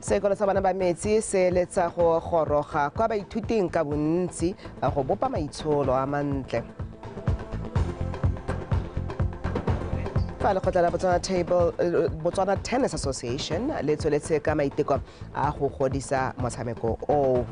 Sekolo sa bana ba metsi se eletsa go goroga kwa baithuting ka bontsi go bopa maitsholo a mantle. Fa lekgotla la Botswana Tennis Association le tsweletse ka maiteko a go godisa motshameko oo.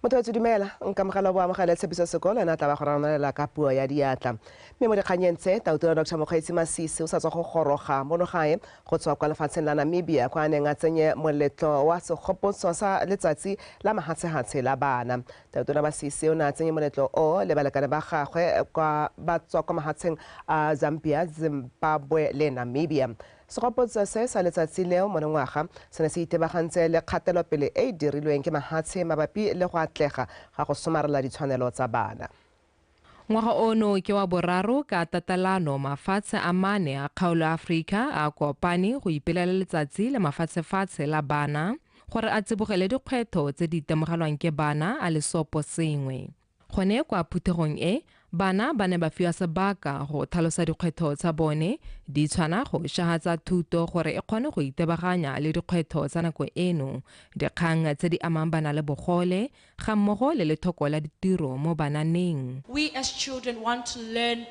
Motho wa dumela nkamogela bo amogela tshepiso sekolo ena tla ba go ranolela ka puo ya diatla. Mme mo dikganyeng tse Tautona Dr Mokgweetsi Masisi o sa tswa go goroga mono gae go tswa kwa lefatsheng la Namibia kwa a neng a tsenye moletlo wa segopotso sa letsatsi la mahatshehatshe la bana. Tautona Masisi o ne a tsenye moletlo o le balekane ba gagwe kwa ba tswa kwa mahatsheng a Zambia, Zimbabwe le Namibia. Segopotso se sa letsatsi leo monongwaga se ne se itebagantse le kgatelopele e e dirilweng ke mahatshe mabapi le go atlega ga go somarela ditshwanelo tsa bana. Ngwaga ono ke wa boraro ka tatelano mafatshe a mane a kgaolo Afrika a kopane go ipelela letsatsi le mafatshefatshe la bana gore a tsibogele dikgwetlho tse di itemogelwang ke bana a le sopo sengwe. Gone kwa phuthegong e, bana ba ne ba fiwa sebaka go tlhalosa dikgwetlho tsa bone di tshwana go shahatsa thuto gore e kgone go itebaganya le dikgwetlho tsa nako eno, dikgang tse di amang bana le bogole ga mmogo le lethoko la ditiro mo bananeng. We as children want to learn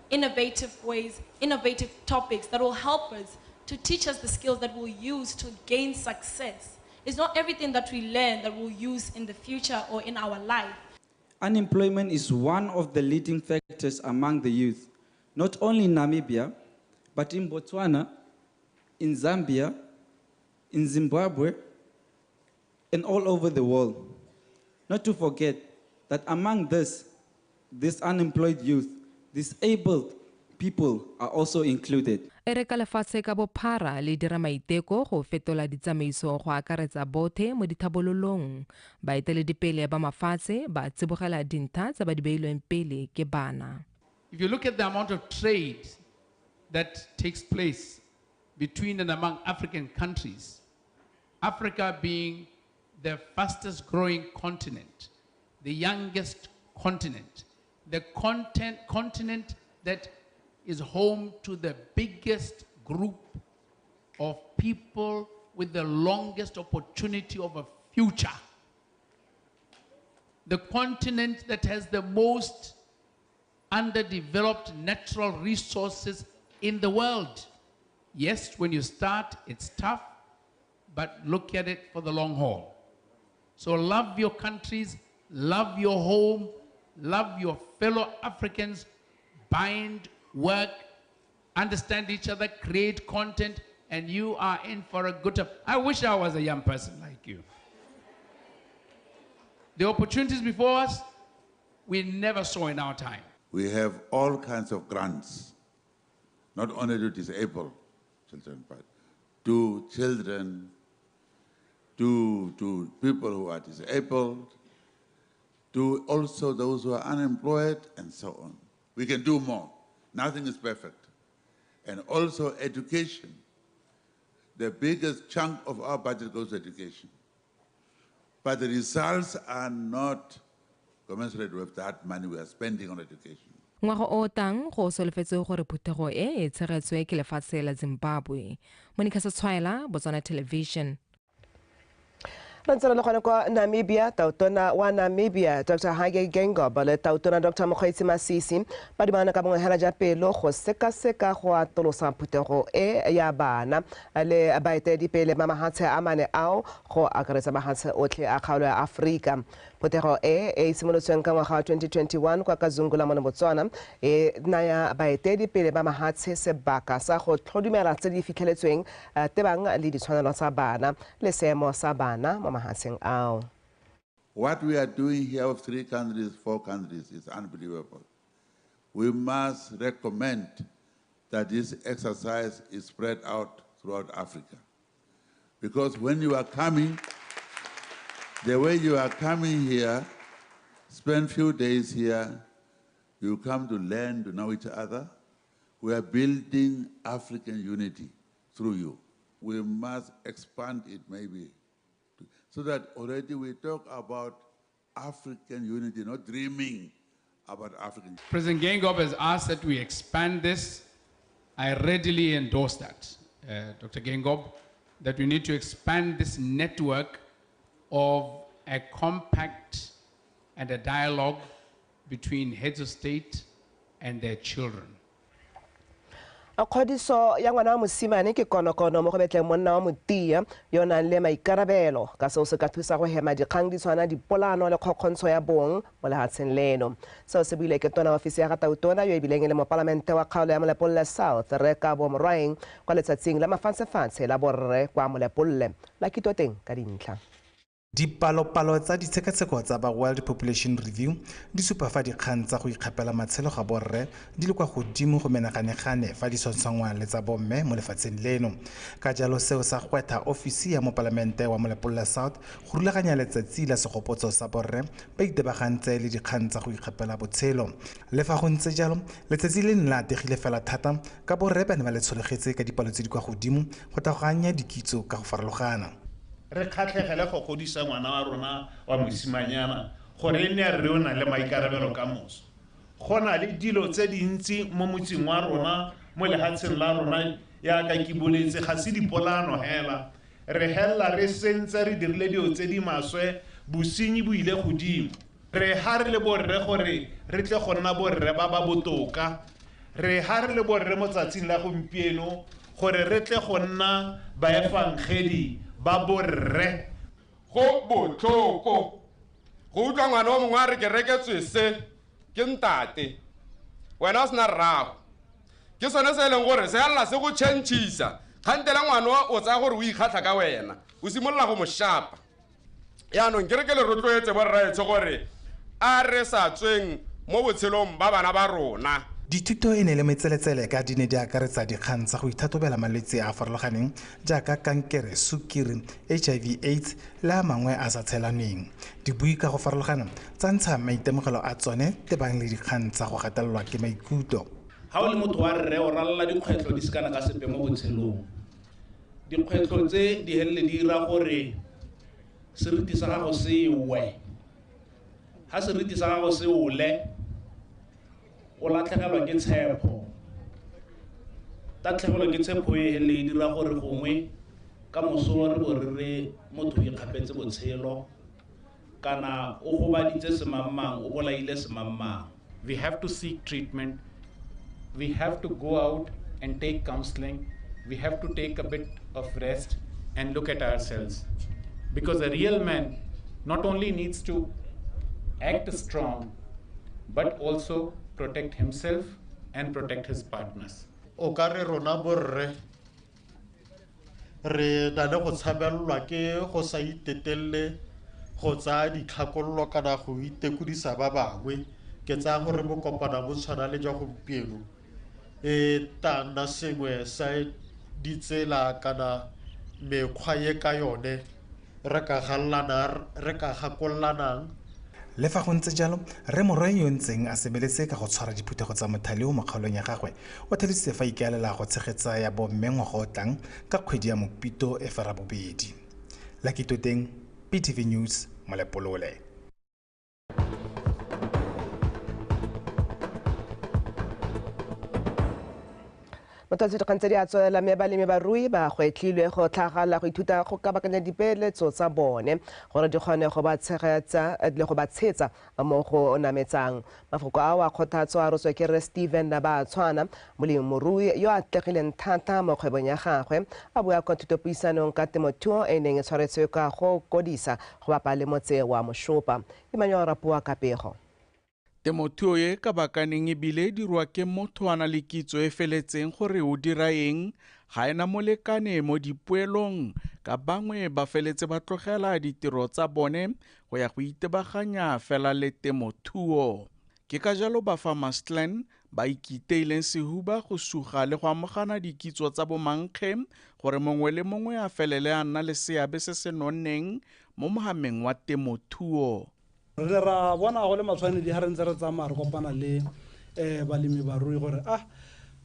innovative ways, innovative topics that will help us to teach us the skills that we'll use to gain success. It's not everything that we learn that we'll use in the future or in our life. Unemployment is one of the leading factors among the youth, not only in Namibia, but in Botswana, in Zambia, in Zimbabwe, and all over the world. Not to forget that among this unemployed youth, disabled people are also included. E re ka lefatshe ka bophara le dira maiteko go fetola ditsamaiso go akaretsa bothe mo dithabololong. Baeteledipele ba mafatshe ba tsibogela dintlha tse ba di beilweng pele ke bana. If you look at the amount of trade that takes place between and among African countries, Africa being the fastest growing continent, the youngest continent, the continent that is home to the biggest group of people with the longest opportunity of a future. The continent that has the most underdeveloped natural resources in the world. Yes, when you start, it's tough, but look at it for the long haul. So love your countries, love your home, love your fellow Africans, bind, work, understand each other, create content, and you are in for a good time. I wish I was a young person like you. The opportunities before us, we never saw in our time. We have all kinds of grants, not only to disabled children, but to children, to people who are disabled, to also those who are unemployed, and so on. We can do more. Nothing is perfect. And also education. The biggest chunk of our budget goes to education. But the results are not commensurate with that money we are spending on education. Ngwaga o tang go solofetse gore phuthego e e tshegetswe ke lefatshe la Zimbabwe. Monica Setshwaela, Botswana Television. Re ntse re le gone kwa Namibia, Tautona wa Namibia Dr Hage Geingob le Tautona Dr Mokgweetsi Masisi ba dumana ka bongwe hela ja pelo go sekaseka go atolosa phuthego e ya bana le baeteledipele ba mahatshe a mane ao go akaretsa mahatshe otlhe a kgaolo ya Afrika. Phuthego e e simolotsweng ka ngwaga wa 2021 kwa Kazungula mo Botswana e naya baeteledipele ba mahatshe sebaka sa go tlhodumela tse di fitlheletsweng tebang le ditshwanelo tsa bana le seemo sa bana mo mahatsheng ao. What we are doing here of 3 countries, 4 countries is unbelievable. We must recommend that this exercise is spread out throughout Africa. Because when you are coming, the way you are coming here, spend few days here, you come to learn to know each other. We are building African unity through you. We must expand it maybe, so that already we talk about African unity, not dreaming about African. President Geingob has asked that we expand this. I readily endorse that. Dr. Geingob, that we need to expand this network of a compact and a dialogue between heads of state and their children. Kgodiso ya ngwana wa mosimane ke konokono mo go betleng monna wa motia yo nang le maikarabelo ka seo se ka thusa go hema dikgang di tshwana dipolano le kgokgontsho ya bong mo lehatsheng leno. Seo se buile ke tona ofisi ya ga Tautona yo ebileng e le mopalamente wa kgaolo ya Molepolole South Rre Kabo Morwaeng kwa letsatsing la mafatshefatshe la borre kwa Molepolole la Kitoteng ka dintlha. Dipalopalo tsa ditshekatsheko tsa ba World Population Review di supa fa dikgang tsa go ikgapela matshelo ga borre di le kwa godimo go menaganegane fa di tshwantshangwa le tsa bomme mo lefatsheng leno. Ka jalo seo sa gwetha ofisi ya mopalamente wa Molepolole South go rulaganya letsatsi la segopotso sa borre ba itebagantse le dikgang tsa go ikgapela botshelo. Le fa go ntse jalo, letsatsi le ne la ategile fela thata ka borre ba ne ba le tshologetse ka dipalo tse di kwa godimo go tagoganya dikitso ka go farologana. Re kgatlhegele go godisa ngwana wa rona wa mosimanyana gore e nne re o na le maikarabelo ka moso. Go na le dilo tse dintsi mo motseng wa rona, mo lehatsheng la rona, yaka ke boletse, ga se dipolano hela. Re hella re sentse re dirile dilo tse di maswe, bosenyi bo ile godimo. Re ha re le borre gore re tle go nna borre ba ba botoka. Re ha re le borre mo tsatsing la gompieno gore re tle go nna baefangedi ba borre. Go botlhoko go utlwa ngwana o mongwe a re ke reketswe se ke ntate, wena o sena rrago. Ke sone se e leng gore se alla se go tšhentšhisa kgantele ngwana o tsaya gore o ikgatlha ka wena, o simolola go mo shapa. Yaanong ke re ke le rotloetse borraetsho gore a re sa tsweng mo botshelong ba bana ba rona. Dithuto e ne le metseletsele ka di ne di akaretsa dikgang tsa go ithatobela malwetse a a farologaneng jaaka kankere, sukiri, HIV AIDS le a mangwe a sa tshelaneng. Dibui ka go farologana tsa ntsha maitemogelo a tsone tebang le dikgang tsa go gatelelwa ke maikutlo. Ha o le motho wa rre o ralala dikgwetlho di sekana ka sepe mo botshelong. Dikgwetlho tse di helele di dira gore seriti sa gago se we. Ha seriti sa gago se ole, o latlhegelwa ke tshepo. Tatlhegelwa ke tshepo e le e dira gore gongwe ka moso re bo re re motho o ikgapetse botshelo kana o gobaditse semangmang, o bolaile semangmang. We have to seek treatment. We have to go out and take counseling. We have to take a bit of rest and look at ourselves. Because a real man not only needs to act strong, but also protect himself and protect his partners. O ka re rona borre re na le go tshabelelwa ke go sa itetelle go tsaya dikgakololo kana go itekodisa ba bangwe. Ke tsaya gore bokopana bo tshwana le jwa gompieno e tla nna sengwe sa ditsela kana mekgwa e ka yone re ka gakollanang. Le fa go ntse jalo, Rre Morwaeng yo ntseng a semeletse ka go tshwara diphuthego tsa mothale o mo kgaolong ya gagwe o tlhalositse fa ikaelela go tshegetsa ya bomme ngwaga o tlang ka kgwedi ya Mopito e ferabobedi. Lucky Toteng, PTV News, Molepolole. Motho dikgang tse di a tswelela mme balemi barui ba gwetlhilwe go tlhagala go ithuta go kabakanya dipeeletso tsa bone gore di kgone go ba tshegetsa le go ba tshetsa mo go nametsang. Mafoko ao a kgothatso a rotswe ke Rre Steven Nabatshwana, molemirui yo a atlegileng thata mo kgwebong ya gagwe, a bua kwa thutopuisanong ka temothuo e neng e tshwaretswe ka go kodisa go bapa le motse wa Moshopa. Emmanuel Rapoa ka pego. Temothuo e ka bakaneng ebile e dirwa ke motho a na le kitso e feletseng gore o dira eng, ga ena molekane mo dipoelong ka bangwe ba feletse ba tlogela ditiro tsa bone go ya go itebaganya fela le temothuo. Ke ka jalo ba Farmers Clan ba ikiteileng sehuba go suga le go amogana dikitso tsa bomankge gore mongwe le mongwe a felele a nna le seabe se se nonneng mo mohameng wa temothuo. Re ra bona go le matshwanedi ha re ntse re tsamaya re kopana le balemi barui gore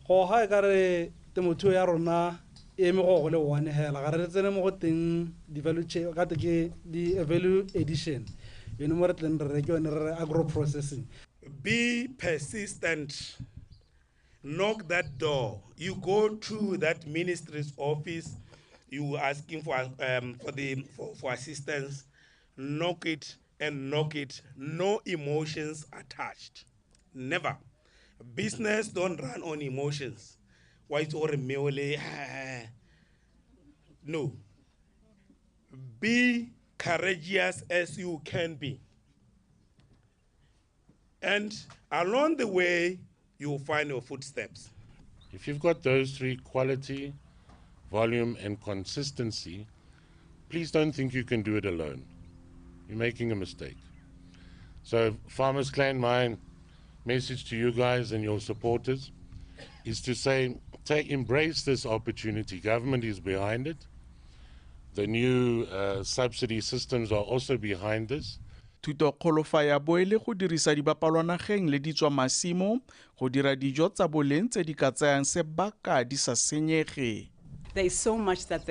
go ga e ka re temothuo ya rona e eme go le one hela ga re tsene mo go teng di value chain ka te ke di value addition yone mo re tleng re reke yone re agro processing. Be persistent. Knock that door. You go to that ministry's office, you are asking for assistance. Knock it and knock it. No emotions attached. Never. Business don't run on emotions. Why it's all no. Be courageous as you can be. And along the way, you will find your footsteps. If you've got those three, quality, volume, and consistency, please don't think you can do it alone. You're making a mistake. So Farmers Clan, my message to you guys and your supporters is to say, embrace this opportunity. Government is behind it. The new subsidy systems are also behind this. Thutokgolo fa ya bo e le go dirisa dibapalwanageng le ditswa masimo go dira dijo tsa boleng tse di ka tsayang sebaka di sa senyege. There is so much that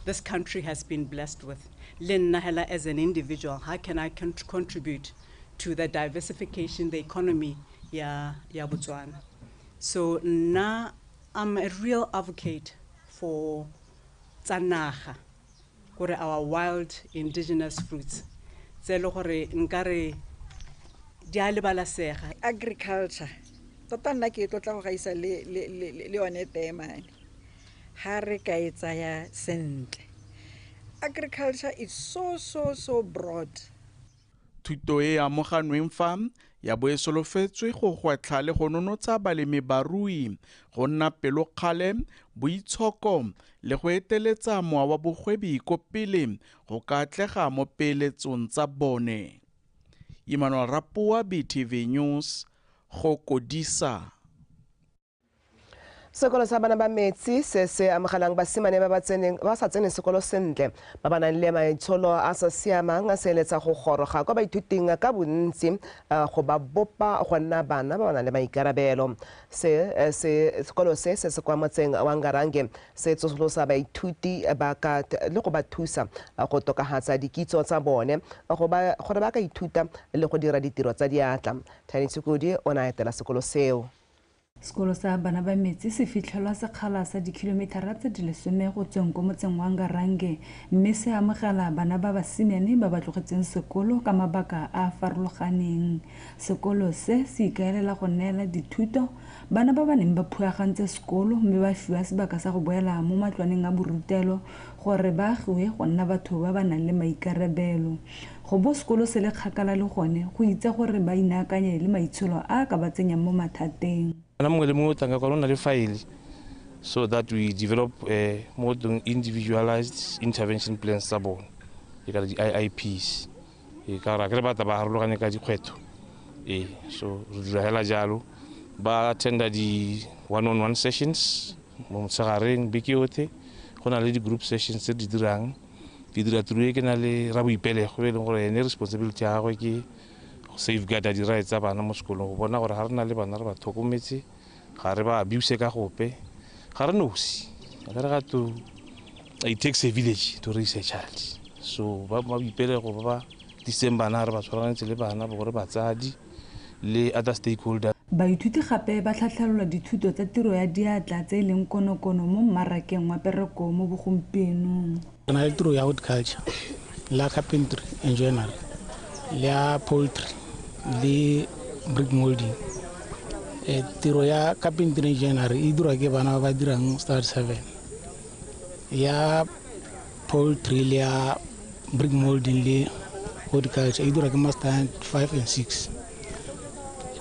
this country has been blessed with. Le nna hela as an individual, how can I contribute to the diversification, the economy ya Botswana? So now I'm a real advocate for tsa naga, gore our wild indigenous fruits. Tse le gore nkare di a lebalasega. Agriculture, tota nna ke tlotla go gaisa le yone teemane. Ha re ka e tsaya sentle. Agriculture is so, so, so broad. Thuto e amoganweng fa ya bo e solofetswe go gwetlha le go nonotsha balemi barui go nna pelokgale, boitshoko le go eteletsa mowa wa bogwebi ko pele go ka atlega mo peeletsong tsa bone. Emmanuel Rapoa, BTV News, go Kodisa. Sekolo sa bana ba metsi se se amogelang basimane ba ba sa tseneng sekolo sentle ba ba nang le maitsholo a sa siamang a se eletsa go goroga kwa baithuting ka bontsi go ba bopa go nna bana ba ba nang le maikarabelo. Sekolo se se kwa motseng wa Ngarange se tsosolosa baithuti ba ka le go ba thusa go tokafatsa dikitso tsa bone gore ba ka ithuta le go dira ditiro tsa diatla. Thani Tshukudi o ne a etela sekolo seo. Sekolo sa bana ba metsi se fitlhelwa sekgala sa dikilometara tse di 10 go tsweng ko motseng wa Ngarange, mme se amogela bana ba basimane ba ba tlogetseng sekolo ka mabaka a a farologaneng. Sekolo se se ikaelela go neela dithuto bana ba ba neng ba phuagantse sekolo mme ba fiwa sebaka sa go boela mo matlwaneng a borutelo gore ba agiwe go nna batho ba ba nang le maikarabelo. Go bo sekolo se le kgakala le gone go itse gore ba inaakanye le maitsholo a a ka ba tsenyang mo mathateng. So that we develop more individualized intervention plans tsa bone, e ka di IIPs, e ka ra ke batla ba harologane ka dikgwetho. So re dira hela jalo, ba attenda di one-on-one sessions mo motshegareng beke yotlhe, go na le di group sessions tse di dirang, di dira tiro e ke na le raboipelego e leng gore ene responsibility ya gagwe ke go safeguarda di-rights tsa bana mo sekolong, go bona gore ga re na le bana re ba tlhokometse, ga re ba abuse ka gope, ga re nosi. It takes a village to raise a child. So ba boipelego ba ba tliseng bana re ba tshwaraganetse le bana gore batsadi le other stakeholders. Baithuti gape ba tlhatlhelelwa dithuto tsa tiro ya diatla tse e leng konokono mo mmarakeng wa pereko mo bogompienong. Re na le tiro ya horticulture, la carpentry and joinery, le ya poultry le brick molding. Tiro ya carpentry and joinery e dirwa ke bana ba ba dirang start 7. Ya poultry le ya brick molding le horticulture e dirwa ke master 5 and 6.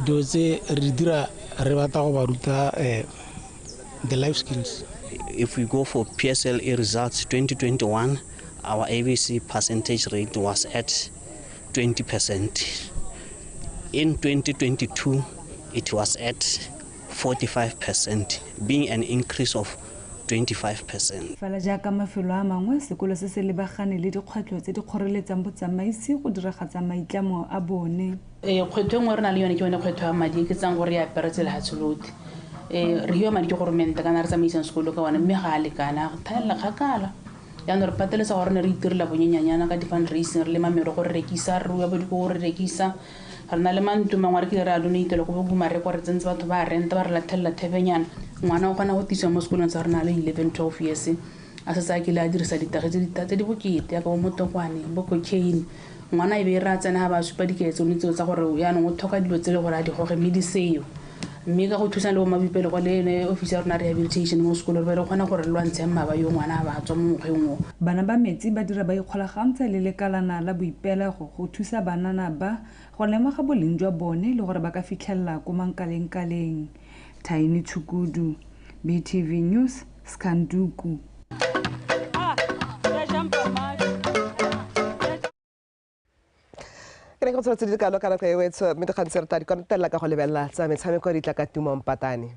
Dilo tse re dira re batla go ba ruta the life skills. If we go for PSLE results 2021, our ABC percentage rate was at 20%. In 2022, it was at 45%, being an increase of 25%. Fela jaaka mafelo a mangwe, sekolo se se lebagane le dikgwetlho tse di kgoreletsang botsamaisi go diragatsa maitlamo a bone. Kgwetlho e nngwe re na le yone ke yone kgwetlho ya madi, ke tsang gore e aperetse lehatshe lotlhe. Re hiwa madi ke goromente kana re tsamaisang sekolo ka one, mme ga a lekana, go thaelela kgakala. Jaanong re pateletsa gore ne re itirela bonyenyanyana ka di-fundraising, re lema merogo re rekisa, re rua bodiko re rekisa, Re na le mantlo mangwe a re kile re a donate-elwa ko bo Gumare kwa re tsentse batho ba renta ba re latlhelela thebenyana. Ngwana o kgona go tisiwa mo sekolong sa rona a le 11 12 years a setse a kile a dirisa ditagi tse di bokete yaka bo motokwane bo cocaine. Ngwana e be e re a tsena ga ba supa diketso tsone tseo tsa gore yaanong o tlhoka dilo tse le gore a di goge mme di seo. Mme ka go thusana le bo Mabipelego le ene office ya rona rehabilitation mo sekolong re be re kgona gore re lwantshe mmaba yo ngwana a ba tswa mo mokgweng o. Bana ba metsi ba dira ba ikgolagantse le lekalana la boipelego go thusa banana ba go lemoga boleng jwa bone le gore ba ka fitlhelela ko mankalengkaleng. Thaini Tshukudu, BTV News, Skanduku. Ke ne ke go tsholotse di le kalo ka nako e wetsho, mme dikgang tse re tla di kontelela ka go lebelela tsa metshameko di tla ka Tumo Mpatane.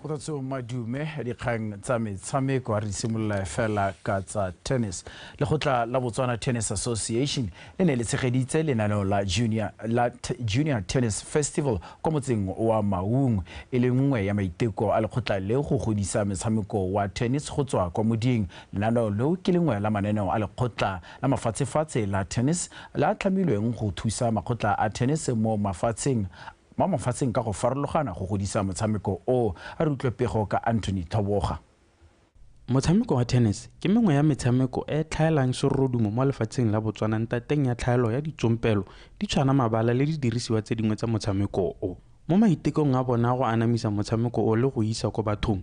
Kgothatso Madume, dikgang tsa metshameko a re simolola fela ka tsa tennis. Lekgotla la Botswana Tennis Association le ne le tshegeditse lenaneo la Junior Tennis Festival kwa motseng wa Maung, e le nngwe ya maiteko a lekgotla le go godisa metshameko wa tennis go tswa kwa moding. Lenaneo leo ke lengwe la mananeo a lekgotla la mafatshefatshe la tennis la tlhamilweng go thusa makgotla a tennis mo mafatsheng ka go farologana go godisa motshameko o. A re utlwe pego ka Anthony Thoboga. Motshameko wa tennis ke mengwe ya metshameko e tlhaelang serodumo mo lefatsheng la Botswana ntateng ya tlhaelo ya ditsompelo di tshwana mabala le didirisiwa tse dingwe tsa motshameko o. Mo maitekong a bona go anamisa motshameko o le go isa ko bathong,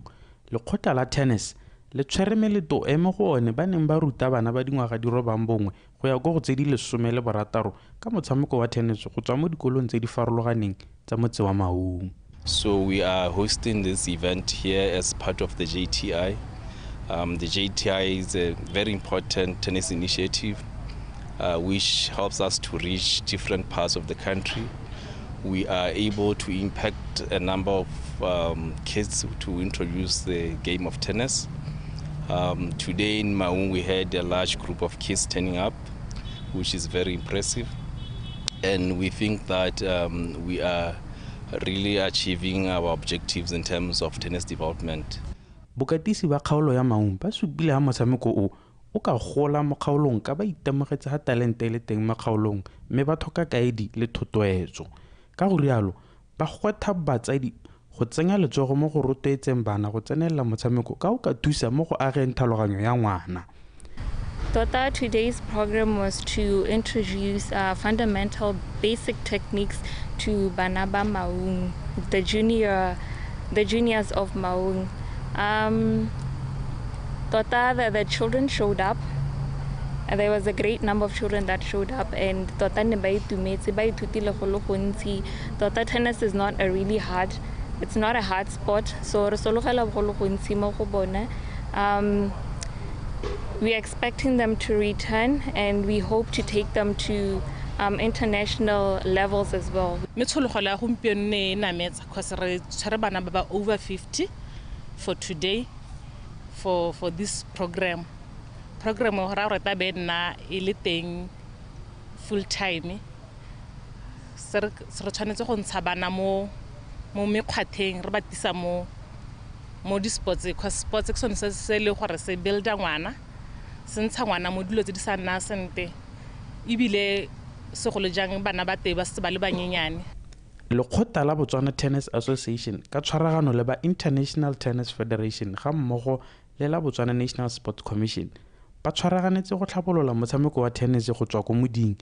lekgotla la tennis le tshwere meleto e mo go one ba neng ba ruta bana ba dingwaga di 9 go ya ko go tse di 16 ka motshameko wa tennis go tswa mo dikolong tse di farologaneng tsa motse wa Maung. So we are hosting this event here as part of the JTI. The JTI is a very important tennis initiative which helps us to reach different parts of the country. We are able to impact a number of kids to introduce the game of tennis. Today in Maung we had a large group of kids turning up, which is very impressive. And we think that we are really achieving our objectives in terms of tennis development. Bokatisi ba kgaolo ya Maung ba supile ha motshameko o ka gola mo kgaolong ka ba itemogetse ha talente e le teng mo kgaolong mme ba tlhoka kaedi le thotloetso. Ka go rialo ba gwetha batsadi go tsenya letsogo mo go rotloetseng bana go tsenelela motshameko ka o ka thusa mo go ageng tlhaloganyo ya ngwana. Tota, today's program was to introduce fundamental basic techniques to bana ba Maung, the juniors of Maung. Tota, the children showed up. There was a great number of children that showed up, and tota ne ba itumetse, ba ithutile go le gontsi. Tota, tennis is not a really hard, it's not a hard sport, so re sologela go le gontsi mo go bona. We are expecting them to return, and we hope to take them to international levels as well. Metshologo ya gompieno ne e nametsa because re tshwere bana ba ba over 50 for today for this program. Program go ra gore tla be nna e le teng full time. Se re tshwanetse go ntsha bana mo mekgwatheng re ba tisa mo di-sports, because sports ke sone se se le gore se builda ngwana, se ntsha ngwana mo dilo tse di sa nna sente, ebile segolo jang bana ba teng ba setse ba le banyenyane. Lekgotla la Botswana Tennis Association ka tshwaragano le ba International Tennis Federation ga mmogo le la Botswana National Sports Commission ba tshwaraganetse go tlhabolola motshameko wa tennis go tswa ko moding,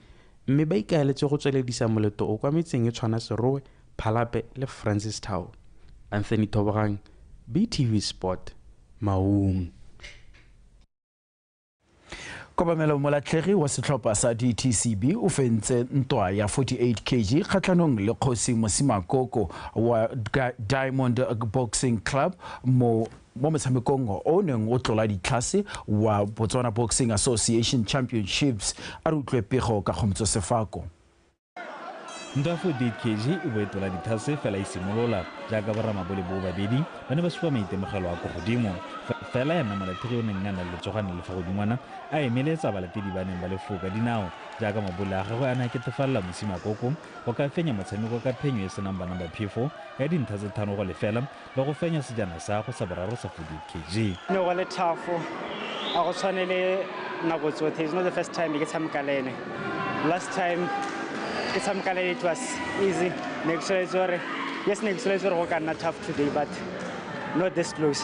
mme ba ikaeletse go tsweledisa moleto o kwa metseng e tshwana Serowe, Phalape le Francistown. Anthony Thobogang, BTV Sport, Maung. Kobamelo Molatlhegi wa setlhopha sa DTCB o fentse ntwa ya 48 kg kgatlhanong le Kgosi Mosimakoko wa Diamond Boxing Club mo motshamekong o neng o tlola ditlhase wa Botswana Boxing Association Championships. A re utlwe pego ka Kgomotso Sefako. Ntwa 48 kg e boetola dithase fela e simolola jaaka boramabole bo babedi ba ne ba supa maitemogelo a ko godimo. Fela ya nna molathegi o neng a na le letsogana le fa godingwana a emeletsa balatedi ba neng ba le foo ka dinao jaaka mabole a gagwe a ne a ketefalela Mosimakoko go ka fenya motshameko ka phenyo e senang bana ba phefo ya dintlha tse 5-0 le go fenya sejana sa go sa boraro sa 48 kg. Ne go le tough, a go tshwane le nako tsotlhe. It's not the first time ke tshameka le ene. Last time ke tshameka le ene it was easy. Ne ke soletse gore yes, ne ke soletse gore go ka nna tough today, but not this close.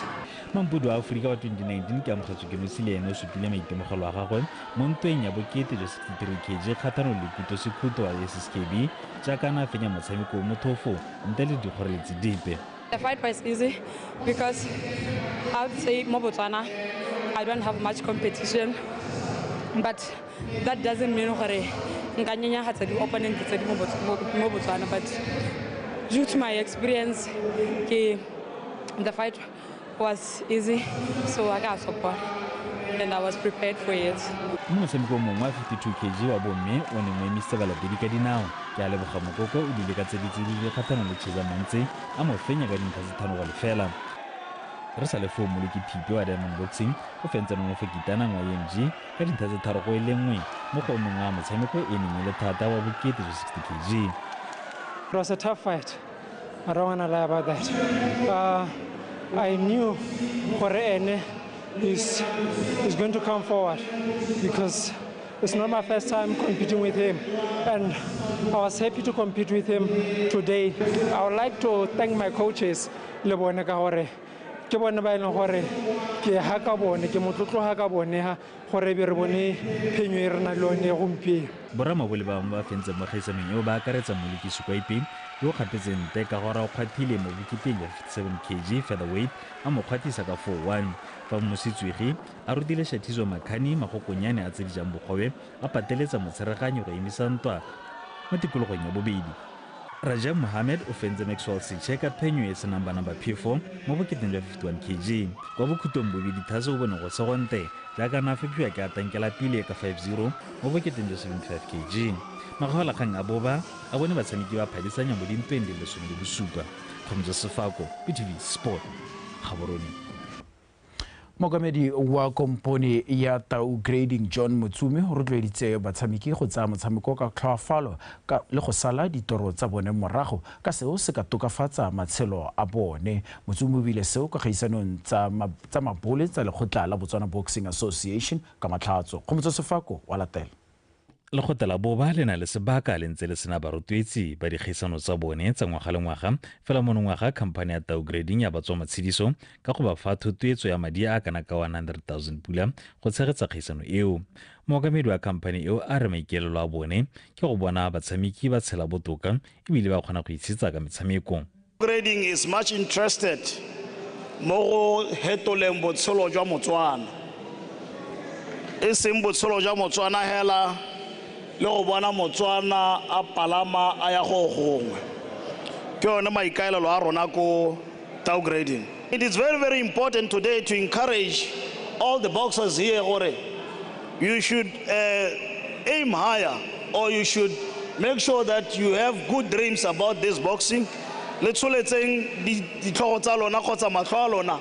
Mampudu wa Aforika wa 2019 ke amogetswe ke nosi le ene o supile maitemogelo a gagwe mo ntweng ya bokete jwa 63 kg kgatlhanong le Kuto Sekhuto wa SSKB jaaka a ne a fenya motshameko o mothofo ntle le dikgoreletsi dipe. The fight was easy because I would say mo Botswana I don't have much competition, but that doesn't mean gore nka nyenyagatsa di-opponent tse di mo Botswana, but due to my experience ke the fight was easy, so I got support and I was prepared for it. Mo motshamekong mongwe wa 52 kg wa bomme o neng o emisitse balatedi ka dinao ke a leboga Mokoko o dile ka tse di tsididi kgatlhanong le Cheza Montse a mo fenya ka dintlha tse 5-0. Re sa le foo Moloki Thipe wa Diamond Boxing o fentse Nonofo Kitanang wa EMG ka dintlha tse 3-1 mo go o mongwe wa motshameko e neng e le thata wa bokete jwa 60 kg. It was a tough fight. I don't want to lie about that. I knew gore ene is going to come forward because it's not my first time competing with him, and I was happy to compete with him today. I would like to thank my coaches le bone ka gore ke bone ba e leng gore ke ha ka bone ke motlotlo ha ka bone ha gore be re bone phenyo e re nang le yone gompieno. Boramabole ba bangwe ba fentseng mo kgaisanong eo ba akaretsa Moloki Sekwaipe yo o kgapetseng nte ka gore o kgwathile mo boketeng jwa 57 kg featherweight a mo kgwathisa ka 4-1 fa Mositswegi a rutile Shatizo Makhani magokonyane a tse di jang bogobe a pateletsa motshereganyo go emisa ntwa mo tikologong ya bobedi. Rajab Mohammed o fentse Maxwell Seche ka phenyo e senang bana ba phefo mo boketeng jwa 51 kg. Kwa bokhutong bobedi Thase o bone go segonte jaaka na fephiwa ke a tankela pele ka 5-0 mo boketeng jwa 75 kg. Makgaolakgang a boba a bone batshameki ba phadisanya mo dintweng di le 17. Kgomotso Sefako, BTV Sport, Gaborone. Mookamedi wa kompone ya Tau Grading John Motsumi o rotloeditse batshameki go tsaya motshameko ka tlhoafalo le go sala ditoro tsa bone morago ka seo se ka tokafatsa matshelo a bone. Motsumi o buile seo ka kgaisanong tsa mabole tsa lekgotla la Botswana Boxing Association ka Matlhatso. Kgomotso Sefako wa latela. Lekgotla la boba le na le sebaka le ntse le sena barotloetsi ba dikgaisano tsa bone tsa ngwaga le ngwaga fela monongwaga khamphane ya Tau Grading ya batswa matshediso ka go ba fa thotloetso ya madi a kana ka 100,000 pula go tshegetsa kgaisano eo. Mookamedi wa khamphane eo a re maikaelelo a bone ke go bona batshameki ba tshela botoka ebile ba kgona go itshetsa ka metshameko. Grading is much interested mo go hetoleng botshelo jwa Motswana, e seng botshelo jwa Motswana hela le go bona Motswana a palama a ya go gongwe. Ke yone maikaelelo a rona ko Tau Grading. It is very, very important today to encourage all the boxers here gore you should aim higher, or you should make sure that you have good dreams about this boxing. Le tsholetseng ditlhogo tsa lona kgotsa matlho a lona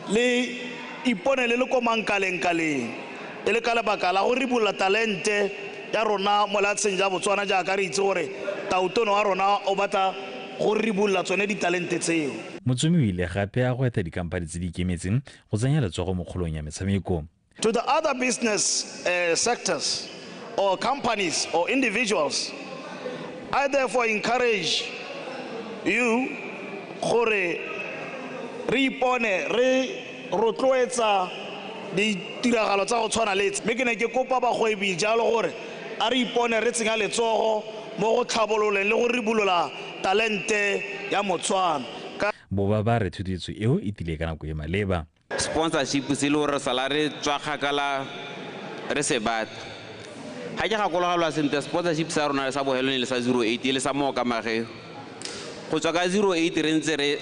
le ipone le le ko mankaleng-kaleng e le ka lebaka la go ribolla talente ya rona mo lefatsheng ja Botswana jaaka re itse gore tautono wa rona o batla go ribolla tsone ditalente tseo. Motsumi o ile gape a go eta dikhamphane tse di ikemetseng go tsenya letsogo mo kgolong ya metshameko. To the other business sectors or companies or individuals, I therefore encourage you gore re ipone re rotloetsa ditiragalo tsa go tshwana le tse. Mme ke ne ke kopa bagwebi jalo gore a re ipone re tsenya letsogo mo go tlhabololeng le go ribolola talente ya Motswana. Boba ba re thotloetso eo e tile ka nako e maleba. Sponsorship se le gore sala re tswa kgakala re se batla. Ga ke gakologelwa sentle sponsorship sa rona sa bohelone le sa 08 le sa mookamageo. Go tswa ka 08 re ntse re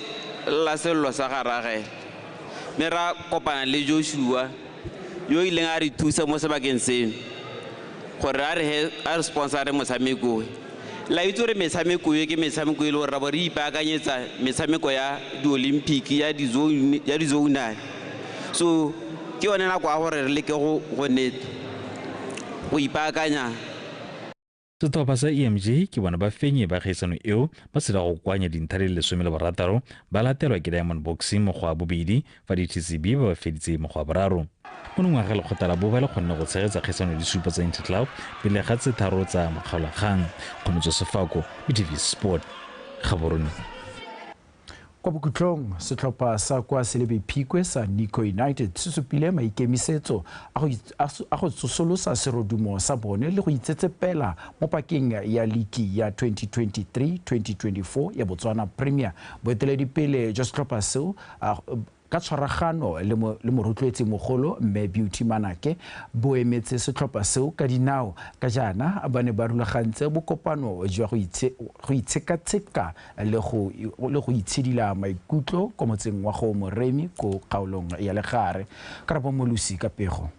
lla sello sa garage. Mme ra kopana le Joshua yo ileng a re thusa mo sebakeng seno gore a re sponsore motshameko. La itse gore metshameko e ke metshameko e le gore ra bo re ipaakanyetsa metshameko ya di-Olympic ya di-zonal. So ke yone nako ya gore re leke go go ipaakanya. Setlhopha sa EMG ke bona ba fenye ba kgaisano eo ba sena go kokoanya dintlha di le 16, ba latelwa ke Diamond Boxing mo go wa bobedi, fa di-TCB ba ba feditse mo go wa boraro. Monongwaga lekgotla la Boba le kgonne go tshegetsa kgaisano di supa tsa Interclub pele ga tse tharo tsa makgaolakgang. Kgomotso Sefako, BTV Sport, Gaborone. Kwa bokhutlong, setlhopha sa kwa Selebi Phikwe sa Nico United se supile maikemisetso a go tsosolosa serodumo sa bone le go itsetsepela mo pakeng ya liki ya 2023-2024 ya Botswana Premier. Boeteledipele jwa setlhopha seo ka tshwaragano le morotloetsi mogolo mme Beauty Manake bo emetse setlhopha seo ka dinao ka jaana ba ne ba rulagantse bokopano jwa go itshekatsheka le go itshidila maikutlo ko motseng wa go Moremi ko kgaolong ya Legare. Karabo Molusi ka pego.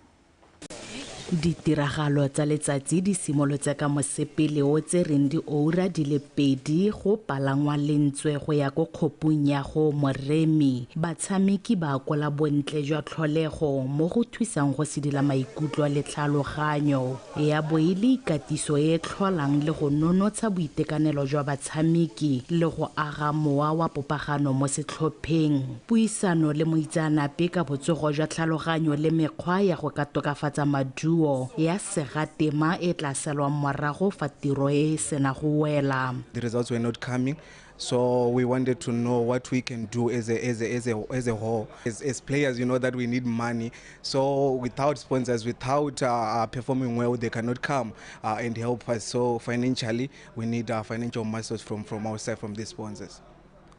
Ditiragalo tsa letsatsi di simolotse ka mosepele o tsereng dioura di le 2 go palangwa lentswe go ya ko kgopong ya go Moremi. Batshameki ba akola bontle jwa tlholego mo go thusang go sedila maikutlo le tlhaloganyo. Ya bo e le ikatiso e tlholang le go nonotsha boitekanelo jwa batshameki le go aga mowa wa popagano mo setlhopheng. Puisano le moitseanape ka botsogo jwa tlhaloganyo le mekgwa ya go ka tokafatsa maduo ya segatema e tla selwang morago fa tiro e sena go wela. The results were not coming, so we wanted to know what we can do as a whole. As players, you know that we need money. So without sponsors, without performing well, they cannot come and help us. So financially, we need financial muscles from outside, from the sponsors.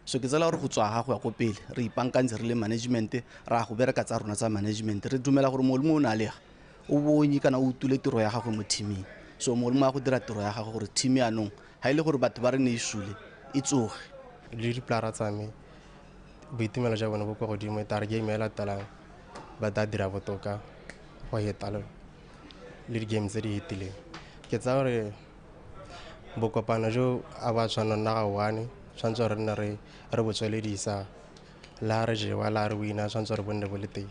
So ke tsela gore go tswa ga go ya ko pele re ipankantse re le management ra go bereka tsa rona tsa management re dumela gore mongwe le mongwe o na le o bonye kana o utule tiro ya gagwe mo teaming. So mongwe le mongwe a go dira tiro ya gagwe gore team yanong ga ile gore batho ba re ne e sule e tsoge. Le dipolara tsa me boitumelo jwa bone bo kwa godimo, e tare game e latelang ba tla dira botoka go heta le di-game tse di fetileng. Ke tsaya gore bokopano jo a ba tshwana nna ga one tshwanetse gore nne re bo tsweledisa le ha re jewa le ha re wina tshwanetse gore bo nne bo le teng.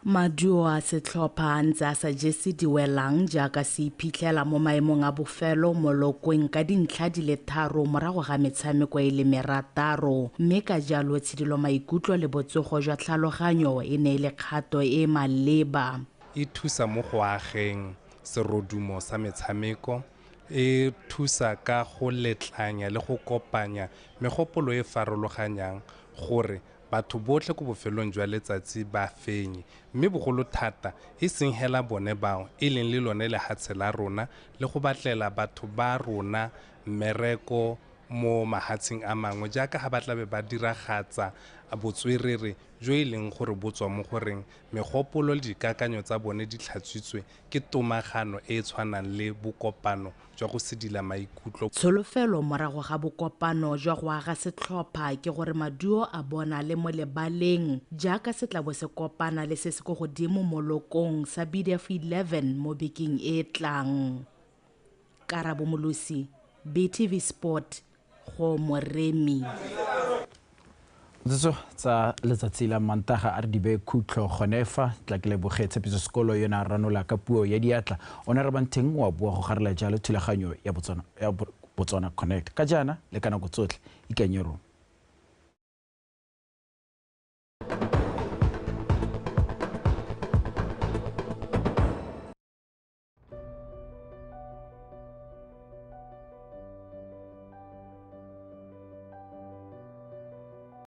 Maduo a setlhopha a ntse a sa jese diwelang jaaka se iphitlhela mo maemong a bofelo mo lokweng ka dintlha di le 3 morago ga metshameko e le 6, mme ka jalo tshidilo maikutlo le botsogo jwa tlhaloganyo e ne e le kgato e maleba. E thusa mo go ageng serodumo sa metshameko, e thusa ka go letlanya le go kopanya megopolo e farologanyang gore batho botlhe ko bofelong jwa letsatsi ba fenye, mme bogolo thata e seng hela bone bao e leng le lone lehatshe la rona le go batlela batho ba rona mmereko mo mahatsheng a mangwe jaaka ga ba tlabe ba diragatsa botswerere jo e leng gore bo tswa mo goreng megopolo le dikakanyo tsa bone di tlhatswitswe ke tomagano e e tshwanang le bokopano jwa go sedila maikutlo. Tsholofelo morago ga bokopano jwa go aga setlhopha ke gore maduo a bona le mo lebaleng jaaka se tla bo se kopana le se se ko godimo mo lokong sa BDF 11 mo bekeng e tlang. Karabo Molusi, BTV Sport, go Moremi. Tso tsa letsatsi la Mantaga a re di be khutlo gone fa tla ke leboge Tshepiso Sekolo yona ranola ka puo ya diatla o ne re banteng wa bua go garela jalo thulaganyo ya Botswana Connect ka jaana le ka nako tsotlhe ikanyero.